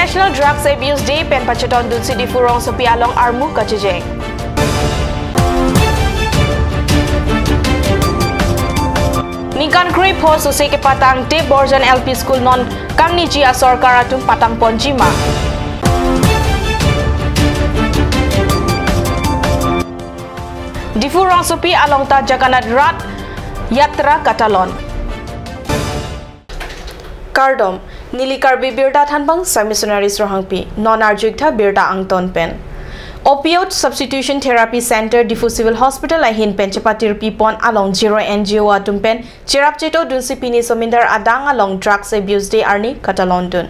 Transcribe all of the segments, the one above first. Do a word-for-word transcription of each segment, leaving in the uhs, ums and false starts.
National Drugs Abuse Day pen pachetondunsi Diphu rongsopi along armu kachejeng. Ningkan krepho sose kepatangte Borjan L P School non kangniji asorkar atum patangponji ma. Diphu rongsopi along ta Jagannath Rath Yatra katalon. Kardom, neli Karbi Birta Thanbang sai Missionary Rohangpi, non arju-ik tha birta angton pen. Opioid Substitution Therapy Center Diphu Civil Hospital ahin pen chepatirpipon along Jiroi N G O atum pen cherap chetodunsi pini Somindar adang along Drugs Abuse Day arni katalondun.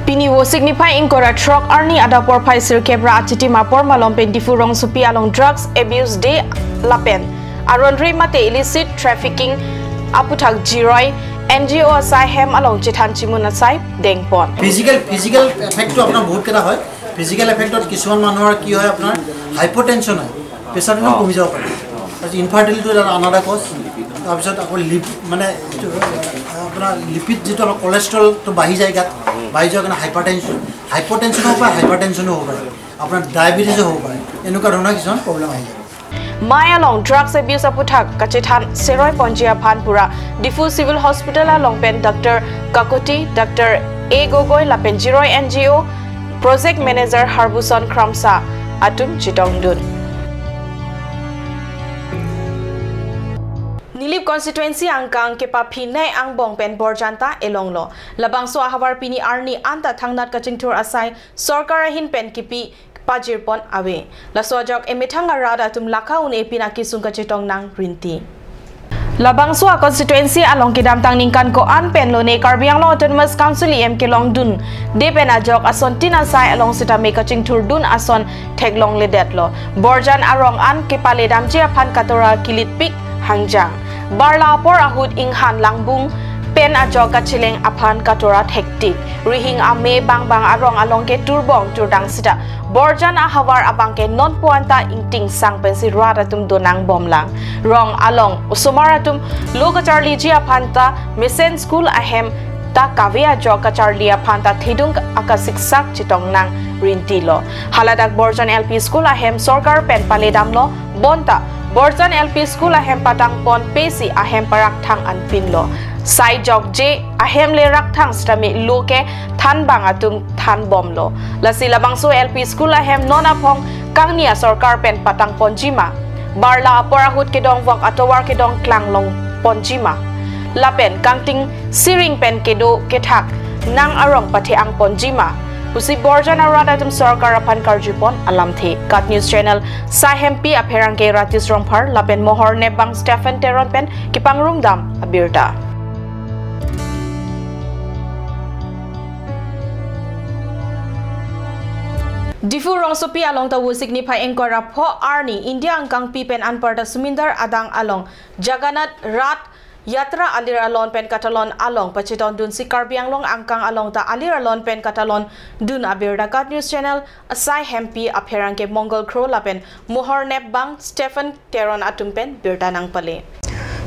Pini Vosik niphai ingkoi ra throk arni adap porphai sirkep ra achitim apor malom pen Diphu rongsopi along Drugs Abuse Day lapen aron re mate illicit trafficking aputhak Jiroi N G O asai hem along chethan chimun asai dengpon. Physical physical এফেক্টটো আপোনাৰ বহুত কেইটা হয়। ফিজিকেল এফেক্টত কিছুমান মানুহৰ কি হয়, আপোনাৰ হাইপাৰটেনচন হয়, প্ৰেছাৰটো কমি যাব পাৰে। তাৰপিছত ইনফাৰ্টিলিটিটো এটা আনাডাৰ কজ। তাৰপিছত আকৌ লিপ মানে এইটো, আপোনাৰ লিপিড যিটো আমাৰ কলেষ্ট্ৰলটো বাঢ়ি যায় গাত, বাঢ়ি যোৱাৰ কাৰণে হাইপাৰটেনচন, হাইপাৰটেনচনো হ'ব পাৰে, হাইপাৰটেনচনো হ'ব পাৰে, আপোনাৰ ডায়েবেটিছো হ'ব পাৰে, এনেকুৱা ধৰণৰ কিছুমান প্ৰব্লেম আহি যায়। Mai along drugs abuse aputhak kachethan seroi ponji aphan pura Diphu Civil Hospital along pen Doctor Kakoti, Doctor A Gogoi lapen Jiroi N G O Project Manager Harbuson Kramsa atum chetongdun. Nilip constituency angkang kepaphinei angbong pen Borjan ta elonglo. Labangso ahavar pini arni anta thangnat kachingthur asai sorkar ahin pen kipi pajirpon ave. Laso ajok emethang arat atum lakha un-e pin akesung kachetong nang rinti. Labangso a constituency along kedamtang ningkan ko-an pen lone Karbi Anglong Autonomous Council E M kelongdun de pen ajok asontin asai along sitame kachingthurdun ason theklongledetlo. Borjan arong an kepaledamji aphan katora kilitpik hangjang. Barla apor ahut inghan langbung pen ajok kacheleng aphan katora thektik. Rihing ame bangbang arong along ke turbong turdang sita Borjan ahavar abang ke nonpu anta ingtingsang pensi rat atum donangbomlang. Rong along osomar atum lo kacharliji aphan ta mesen school ahem ta kave ajok kacharli aphan ta thedung akasiksak chetong nang rintilo. Haladak Borjan L P School ahem sorkar pen paledamlo, bonta Borjan L P School ahem patangponpe si ahem parakthang anpinlo. Sai jokje ahem le rakthang sitame lo ke thanbang atum thanbomlo. Lasi labangso L P School ahem non aphong kangni asorkar pen patangponji ma. Barla apor ahut kedongvok atovar kedong klanglongponji ma. Lapen kangting siring pen kedo kethak nang arong pathe-angponji ma pusi Borjan arat atum sorkar aphan karjupon alamthe. KAT News Channel sai hempi apherangke Ratis Rongphar lapen Mohor Nepbang Stephen Teron pen kepangrumdam abirta. Diphu rongsopi along ta Vosik niphai ingkoi ra pho arni India angkangpi pen anparta Somindar adang along Jagannath Rath Yatra alir alon pen katalon along pachetondunsi Karbi Anglong angkang along ta alir alon pen katalondun abirta KAT News Channel asai hempi apherangke Mongol Kro lapen Mohor Nepbang Stephen Teron atum pen birta nangpale.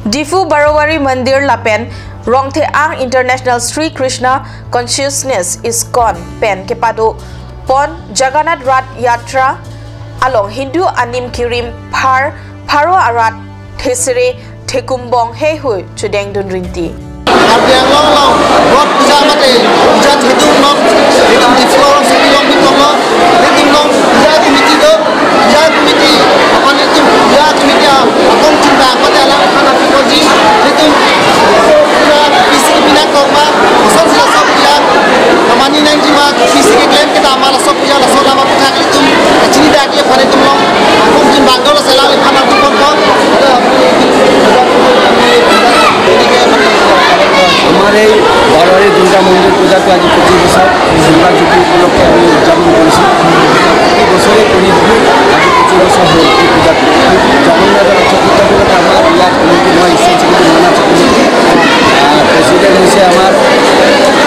Diphu Barowari Mandir lapen Rongthe-ang International Sri Krishna Consciousness ISKCON pen kepadopon Jagannath Rath Yatra along Hindu anim kirim phar pharo arat thesere thekumbong heihui chudengdun rinti. Karbi Anglong along Rath Puja mate puja thedung non itum Diphu rongsopi along bitonlo, itum along puja committee do, puja committee aphan itum puja committee a akong chingta mate alangphan apikoji, itum puja pisi kepinang kokma, kosonsi laso puja kemani nangji ma, pisi keklem kedam ma laso puja laso alam aputhak itum kachini dak aphan itum along akong chingta do, laso alam iphan atum kokma. আমার এই বারোয়ারি দুর্গা মন্দির পূজাটো আজি পঁচিশ বছৰ। দুৰ্গা জয়ন্তী উপলক্ষে আমি উদযাপন কৰিছোঁ। প্ৰতি বছৰে কৰি দিওঁ, আজি পঁচিছ বছৰ হ'ল এই পূজাটো। জগন্নাথৰ ৰথ উদযাপনত আমাৰ ইয়াত কমিটি, মই ইছান চেক্ৰেটাৰী, মনাছ কমিটি, আহ, প্ৰেচিডেণ্ট হৈছে আমাৰ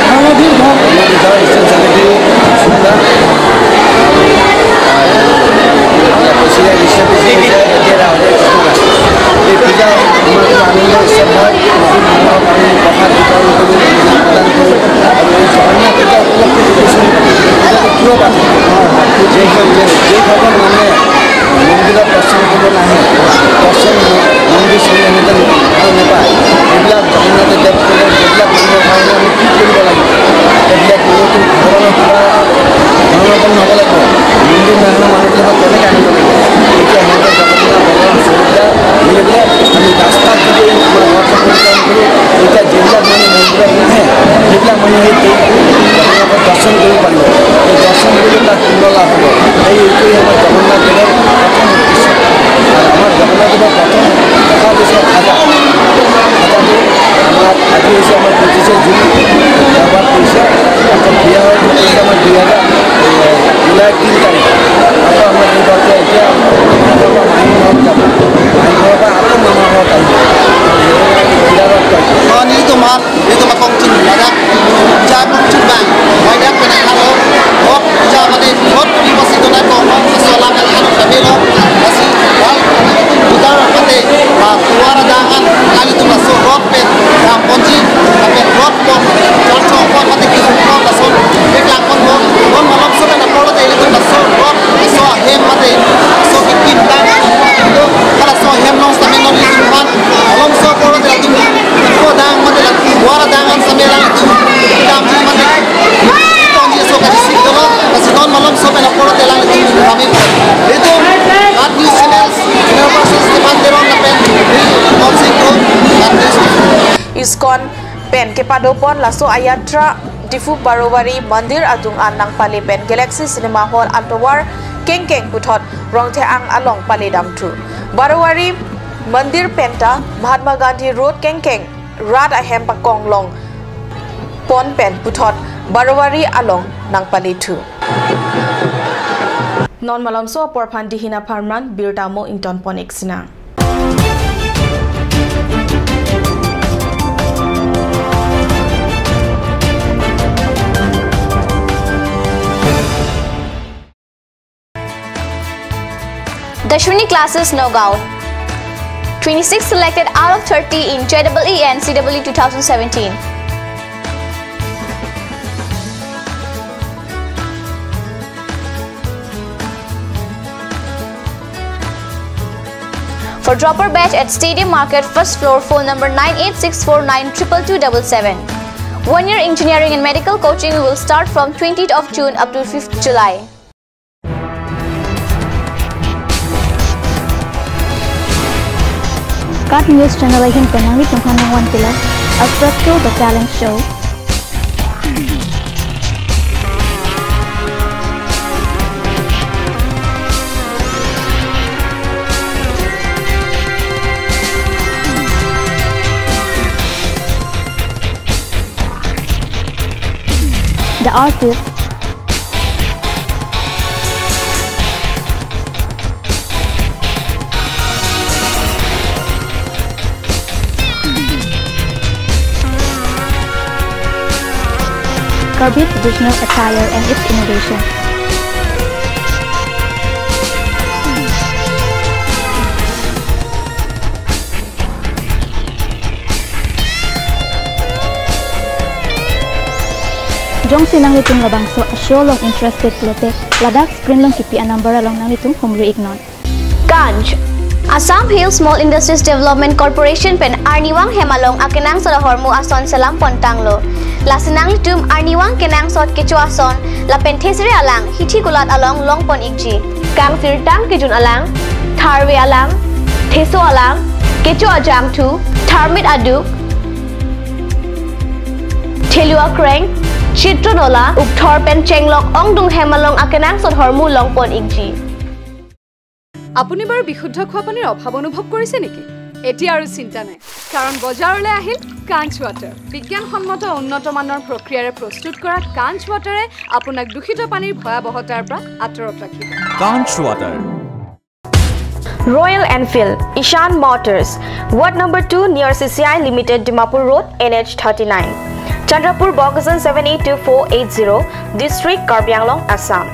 কৰ্ণধৰ, ইছান চেক্ৰেটাৰী সুন্দৰ, আহ, প্ৰেচিডেণ্ট হিচাপে হৈছে এতিয়া ৰাহুল কৃষ্ণ দাস। এই পূজা আমাৰ খুব আনন্দ উৎসৱ হয়। আমি প্ৰসাদ বিতৰণ কৰোঁ, প্ৰদান কৰোঁ। আৰু এই জগন্নাথ পূজা উপলক্ষে দৰ্শন কৰিব পাৰিব। এই দৰ্শন কৰিলে তাৰ পুণ্য লাভ হ'ব। এই এইটোৱে আমাৰ জগন্নাথ দেৱৰ প্ৰথম উদ্দেশ্য। আৰু আমাৰ জগন্নাথ দেৱৰ প্ৰথম কথা হৈছে ভাজা। ভাজাটো আমাৰ আজি হৈছে আমাৰ পঁচিশে জুন, দেওবাৰ পৰিছে। আকৌ বিয়া হৈ গৈছে আমাৰ দুই হাজাৰ, এ, জুলাই তিনি তাৰিখ। আকৌ আমাৰ এই দলটোৱে এতিয়া মাহী ঘৰত যাব। মাহী ঘৰৰ পৰা আকৌ মামা ঘৰত আহিব। বিৰাট কষ্ট। Nelitum aphan, nelitum akongchung ladak puja kongchung abang, waidak pen halo, Rot puja mate, Rot puji pasi donai kong, laso alam nangkehang kami lo, lasi, hal, putar mate, ah, Tovar adang an, nelitum laso Rot pen, dam ponji, lapen Rot pon, church pon mate, kisu pon, laso, peklang ponpo, non malomso pen apor lo te nelitum laso Rot, laso ahem mate, laso kikim dang, laso ahem along setame non nelitum aphan, malomso apor lo te nelitum, ko dang mate, Tovar adang an setame nelitum, damji mate, damji so kachisik dolo, lasi non malomso pen apor lo te nelitum kami. Nelitum, Raj News Channel, Channel person Stephen Teron lapen, Mon Singh Kro, Raj News. ISKCON pen kepadopon laso ayatra Diphu Barawari Mandir adung an nangpale pen Galaxy Cinema Hall atovar kengkeng puthot Rongthek-ang along pale damthu. Barawari Mandir penta Mahatma Gandhi Road kengkeng rat ahem pakong long pon pen puthot Barawari along nangpalethu. Non malomso apor aphan Dihina Pharman birta mo ington pon-ik sinang. Dashwini Classes Nagaon. Twenty-six selected out of thirty in J E E and C E E two thousand seventeen. For dropper batch at Stadium Market, first floor, phone number nine eight six four nine triple two double seven. One year engineering and medical coaching will start from twentieth of June up to fifth July. KAT News Channel ahin pen nanglitum aphan nangvan pilo Astro Show, The Talent Show. The Artist. Karbi traditional attire and its innovation. Jongsi nanglitum labangso a-show along interested pulote, ladak screen along kipi a-number along nanglitum humri-iknon. Kanch. Assam Hill Small Industries Development Corporation pen arnivang hem along akenangsot ahormu ason selam pontanglo. Lasi nanglitum arnivang kenangsot kecho ason lapen thesere alang hithi kulat along longpon-ikji. Kangsirtang kejun alang, tharve alang, theso alang, kecho ajangthu, tharmit aduk, thelu akreng, chitro nola, ukthor pen chenglok ongdung hem along akenangsot ahormu longpon-ikji. আপুনি বাৰু বিশুদ্ধ খোৱা পানীৰ অভাৱ অনুভৱ কৰিছে নেকি? এতিয়া আৰু চিন্তা নাই, কাৰণ বজাৰলৈ আহিল কাঞ্চ ৱাটাৰ। বিজ্ঞানসন্মত উন্নত মানৰ প্ৰক্ৰিয়াৰে প্ৰস্তুত কৰা কাঞ্চ ৱাটাৰে আপোনাক দূষিত পানীৰ ভয়াৱহতাৰ পৰা আঁতৰত ৰাখিব। Kanch Water. Royal Enfield, Ishan Motors, Ward number two near C C I Limited, Dimapur Road, N H thirty-nine, Chandrapur, Bokajan seven eight two four eight zero, District, Karbi Anglong, Assam.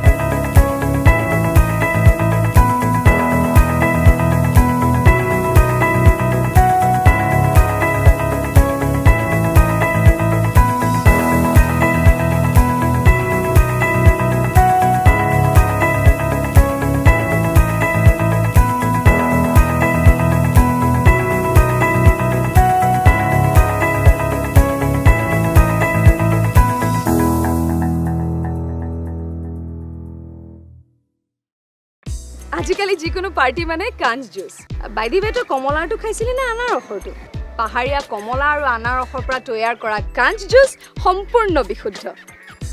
আজিকালি যিকোনো পাৰ্টি মানে কাঞ্চ juice. By the way, তই কমলাৰটো খাইছিলি নে আনাৰসৰটো? পাহাৰীয়া কমলা আৰু আনাৰসৰ পৰা তৈয়াৰ কৰা কাঞ্চ জুচ সম্পূৰ্ণ বিশুদ্ধ।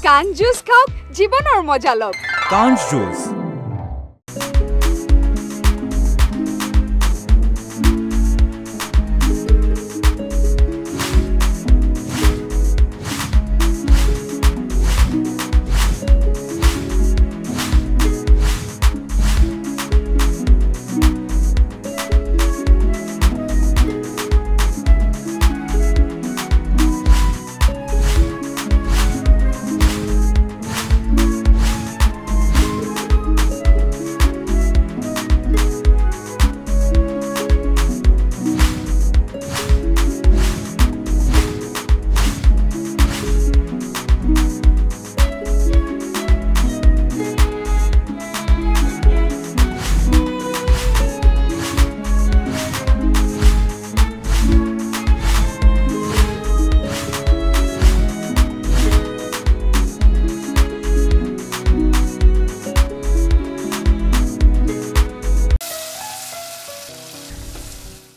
কাঞ্চ জুচ খাওক, জীৱনৰ মজা লওক। কাঞ্চ জুচ।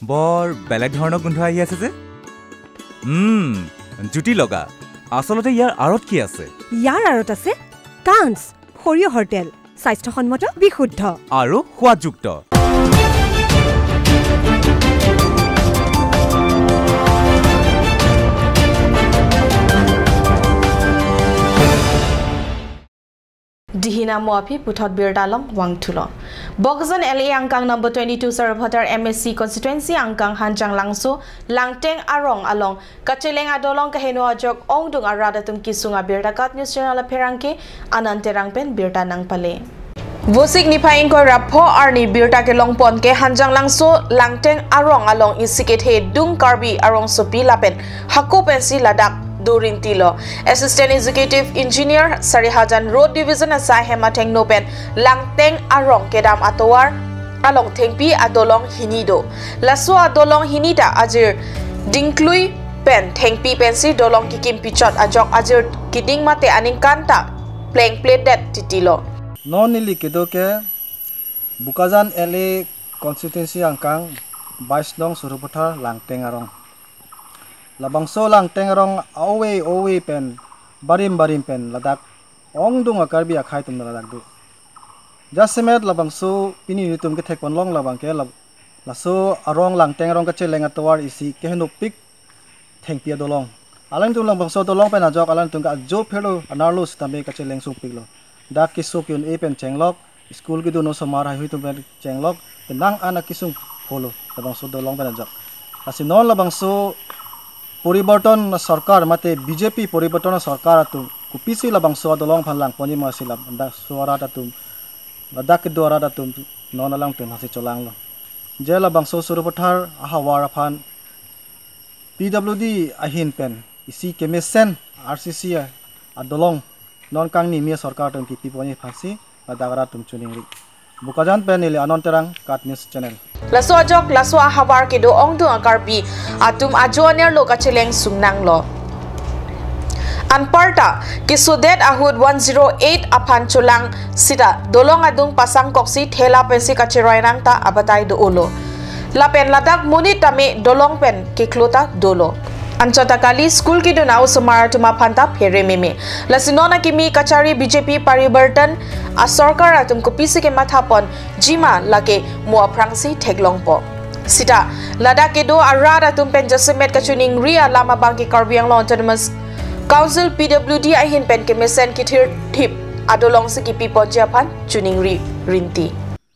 বৰ বেলেগ ধৰণৰ গোন্ধ আহি আছে যে। উম, জুতি লগা। আচলতে ইয়াৰ আঁৰত কি আছে? ইয়াৰ আঁৰত আছে কাঞ্চ, সৰিয়হৰ তেল, স্বাস্থ্যসন্মত, বিশুদ্ধ। আৰু সোৱাদযুক্ত। Dihina mo aphi puthot birta along vangthulo. Bokajan L A angkang number twenty-two Sarupathar M A C constituency angkang Hanjanglangso Langteng arong along kacheleng adolong kaheno ajok ongdung arat atum kesung abirta KAT News Channel apherangke Anand Terang pen birta nangpale. Vosik niphai ingkoi ra pho arni birta kelongpon ke Hanjanglangso Langteng arong along isi kethe dung Karbi arongsopi lapen hako pensi ladak do rintilo. Assistant Executive Engineer Sarihajan Road Division asai hem athengno pen Langteng arong kedam atovar along thengpi adolong hini do. Laso adolong hini ta ajir dingklui pen thengpi pensi dolong kikim pichot ajok ajir keding mate aningkan ta plengpledet titilo. Non neli kedo ke Bokajan L A constituency angkang bais nong Sarupathar Langteng arong. Labangso Langteng arong ove ove pen barim barim pen ladak ongdung a-Karbi akhei atum ladak do. Jasemet labangso pini nelitum kethekponlong labang ke lab-, laso arong Langteng arong kacheleng atovar isi kehenopik thengpi adolong. Alangtum labangso adolong pen ajok alangtum ke ajo phelo anerlo sitame kacheleng sungpiklo. Dak keso ke-un-e pen chenglok, school kedun osomar haihui atum pen chenglok, penang an akesung pholo labangso adolong pen ajok. Lasi non labangso poriborton sorkar mate B J P poriborton sorkar atum kopisi labangso adolong aphan langponji ma si labangso arat atum, ladak kedo arat atum non alangtum hasi cholanglo. Je labangso Sarupathar ahavar aphan P W D ahin pen isi kemesen R C C adolong non kangnimi sorkar atum kipiponji aphansi ladak arat atum choningri. Bokajan pen neli Anand Terang, KAT News Channel. Laso ajok, laso ahavar kedo ongdung a-Karbi atum ajo anerlo kacheleng sungnanglo. Anparta, kesodet ahut one zero eight aphan cholang sita dolong adung pasangkoksi thela pensi kacherai nang ta abatai do-olo. Lapen ladak monit tame dolong pen keklo ta dolo. Anchot ta kali school kedun a-osomar atum aphan ta phere meme. Lasi non akimi kachari B J P poriborton asorkar atum kopisi kemathaponji ma lake mo aphrangsi theklongpo. Sita, ladak kedo arat atum pen jasemet kachoningri alam abang ke Karbi Anglong Autonomous Council P W D ahin pen kemesen kethirthip adolongsi kipiponji aphan choningri rinti.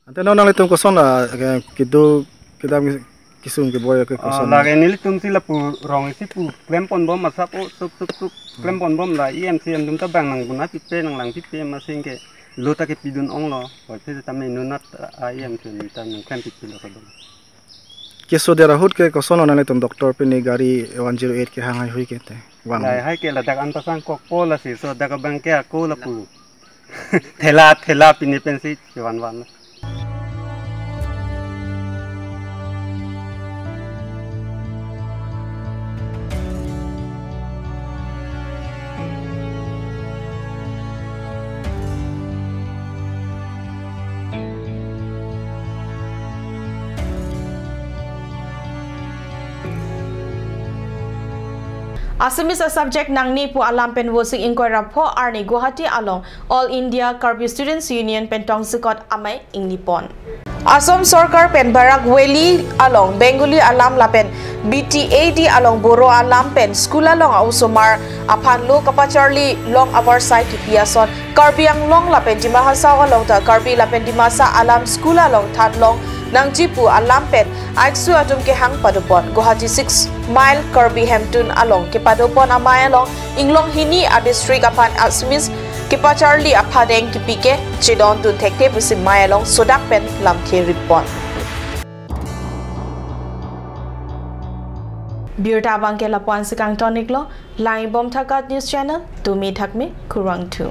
Ante non nanglitum koson, ah, ke-, kedo kedam kesung keboi ke koson? Ah, lake nelitum si lapu rong isi pu klemponbom asap o suk suk suk klemponbom la E M C M atum ta bang nang buna pipe nang lang pipe masing ke lo ta kepidun onglo. Hoi phe tame nunat a E M C M ta nang klem pipe lo kadon. Kesodet ahut ke koson nanglitum doctor pini gari one zero eight kehang haihui ke te? Vang. Lahai ke ladak an pasangkokpo lasi so dak abang ke ako lapu. Thela, thela pini pensi chevan van. Assamese a-subject nangne pu alam pen Vosik ingkoi ra pho arni Guwahati along All India Karbi Students Union pen tongsekot amei ingnipon. Assam Sorkar pen Barak Valley along Bengali alam lapen B T A D along Boro alam pen school along a-osomar aphan lo kapacharli long avarsai kipi ason Karbi Anglong lapen Dima Hasao along ta Karbi lapen Dimasa alam school along thanlong nangji pu alam pen A-iksu atum kehang padopon. Guwahati six mile Karbi Hemtun along kepadopon amei along inglong hini a-district aphan Assamese kepacharli aphadeng kipike chedondun thekthe pusi mei along sodak pen lamthe ripon. Birta abangke lapu-an si kangtoniklo, langbom thakat news channel, tumi thakme kurvangthu.